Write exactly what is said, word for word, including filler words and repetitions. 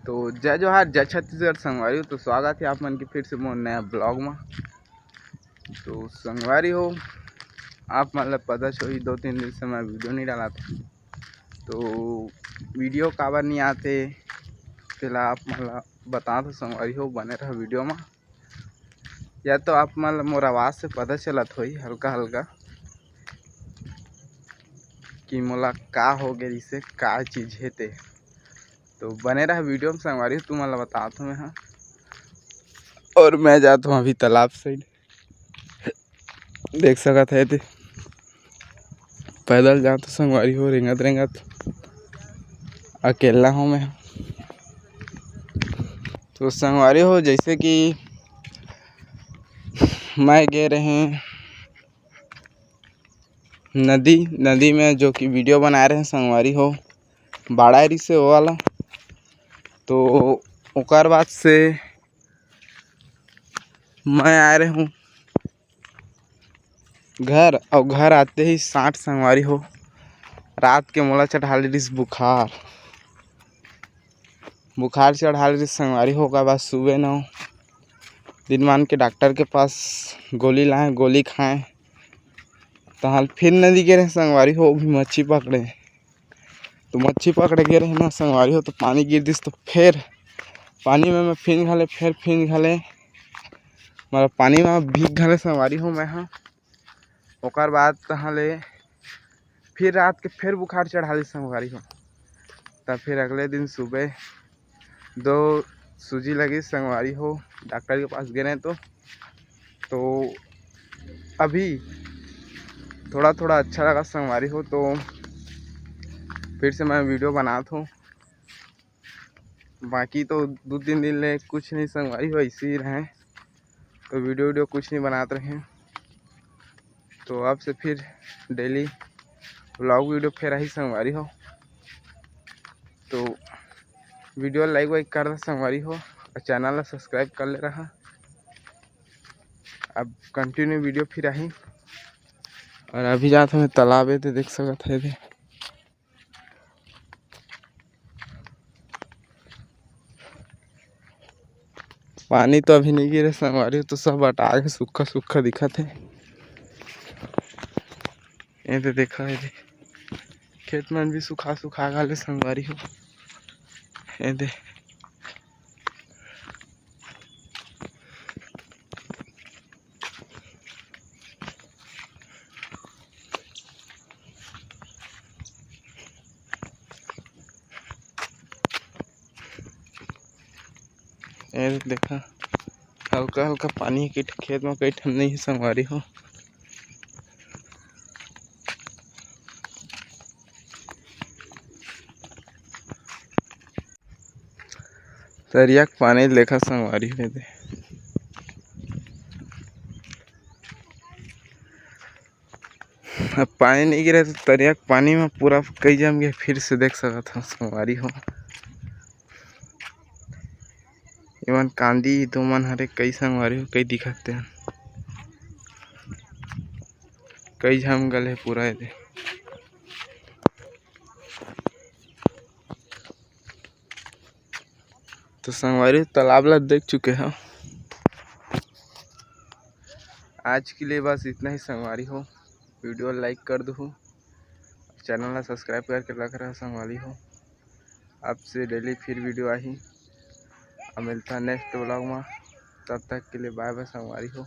तो जय जोहार, जय छत्तीसगढ़ संगवारी हो। तो स्वागत है आप मन के फिर से मोर नया ब्लॉग में। तो संगवारी हो, आप मन ला पता होही, दो तीन दिन से मैं वीडियो नहीं डालत। तो वीडियो काबर नहीं आते, तेला आप मन ला बता दो संगवारी हो, बने रहा वीडियो में। या तो आप मन ला मोर आवाज़ से पता चलत होही हल्का हल्का कि मोला का हो गे रिसे, का चीज़ हे ते। तो बने रहा वीडियो में संगवारी हो, तुमन ला बतात हूँ मैं, हाँ। और मैं जात हूँ अभी तालाब साइड, देख सकत है ते पैदल जात हूँ संगवारी हो, रेंगत रेंगत अकेला हूँ मैं। तो संगवारी हो, जैसे कि मैं गए रहे नदी, नदी में जो कि वीडियो बनाए रहे संगवारी हो, बाढ़ आए रिसे वो वाला। तो ओकर बाद से मैं आए रहे हूँ घर, और घर आते ही सांट संगवारी हो, रात के मोला चढ़ा ले रिस बुखार, बुखार चढ़ा ले रिस संगवारी हो। ओकर बाद सुबह नौ दिन मान के डॉक्टर के पास गोली लाए, गोली खाए, तहाँ फिर नदी गे रहे संगवारी हो, भी मच्छी पकड़े। तो मच्छी पकड़े गे रहे ना संगवारी हो, तो पानी गिर दिस, तो फिर पानी में मैं फिन घले, फिर फिन घले, मतलब पानी में भीग घले संगवारी हो मैं, हाँ। ओकर बाद तहाँ ले फिर रात के फिर बुखार चढ़ा ली संगवारी हो। तब फिर अगले दिन सुबह दो सूजी लगी संगवारी हो, डॉक्टर के पास गए तो, तो अभी थोड़ा थोड़ा अच्छा लगा संगवारी हो। तो फिर से मैं वीडियो बनात हूँ। बाकी तो दो तीन दिन ले कुछ नहीं संगवारी हो, ऐसे ही रहे, तो वीडियो वीडियो कुछ नहीं बनात रहे। तो अब से फिर डेली व्लॉग वीडियो फिर आही संगवारी हो। तो वीडियो लाइक वाइक कर दे संगवारी हो, और चैनल ला सब्सक्राइब कर ले रहा। अब कंटिन्यू वीडियो फिर आही। और अभी जात हमें तालाब है, तो देख सकत है दे। पानी तो अभी नहीं गिरे संगवारी हो, तो सब अटा के सूखा सूखा दिखत है। ये दे देखा है दे, खेत मन भी सुखा सुखा गाले संगवारी हो। ये दे, ये देखा, हल्का हल्का पानी के खेत में कई ठन नहीं है संगवारी हो। तरिया के पानी देखा संगवारी हो दे। अब पानी नहीं गिरे तो तरिया के पानी में पूरा कई जम गए, फिर से देख सकत हो संगवारी हो। एमन कांदी तुमन हरे कई संगवारी हो, कई दिखत ते कई जम गल है पूरा एदे। तो संगवारी हो, तालाब ला देख चुके हो। आज के लिए बस इतना ही संगवारी हो। वीडियो लाइक कर दो, चैनल ला सब्सक्राइब करके रख रहा संगवारी हो। आपसे डेली फिर वीडियो आही, अब मिलता नेक्स्ट व्लॉग में। तब तक के लिए बाय बाय संगवारी हो।